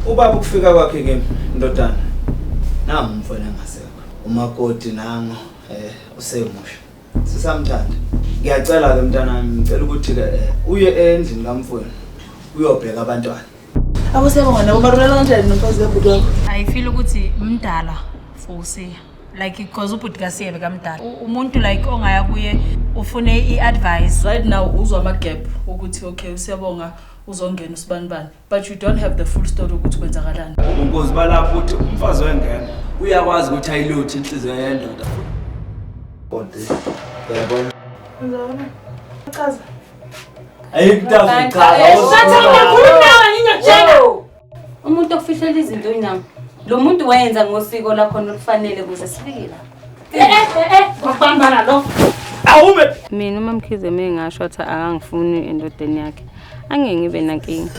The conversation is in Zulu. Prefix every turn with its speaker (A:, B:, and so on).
A: Ubaba ukufika kwakhe kimi ndodana. Nangu umfana engasekho. Umakoti nangu eh usemusha. Sisamthanda. Ngiyacela ke mntanami ngicela ukuthi ke eh, uye endlini kamfowenu uyobheka abantwana.
B: Abosiyabonga nabo barulala kanjani nomfazi kabhuti wakho?
C: I feel ukuthi mdala for uSiya. Like because ubhuti kaSiya bekamdala. Umuntu like ongaya kuye ufune i-advice.
B: Right now uzwa ama-gap ukuthi okay uSiyabonga uzongena usibanibani but you don't have the full story ukuthi kwenzakalani.
A: Ubungozi balapho ukuthi umfazi wengena uyakwazi ukuthi ayiluthe inhliziyo yendoda. Kodwa uyabona.
B: Chaza.
A: Ayikutazi
D: Umuntu okufihlela izinto inami. Lo muntu wayenza ngosiko lakhona olufanele ukuze sifike la.
C: Kwakubambana lo.
A: Awume.
D: Mina uma Mkhize mengasho athi akangifuni endodeni yakhe, angeke ngibe nankinga.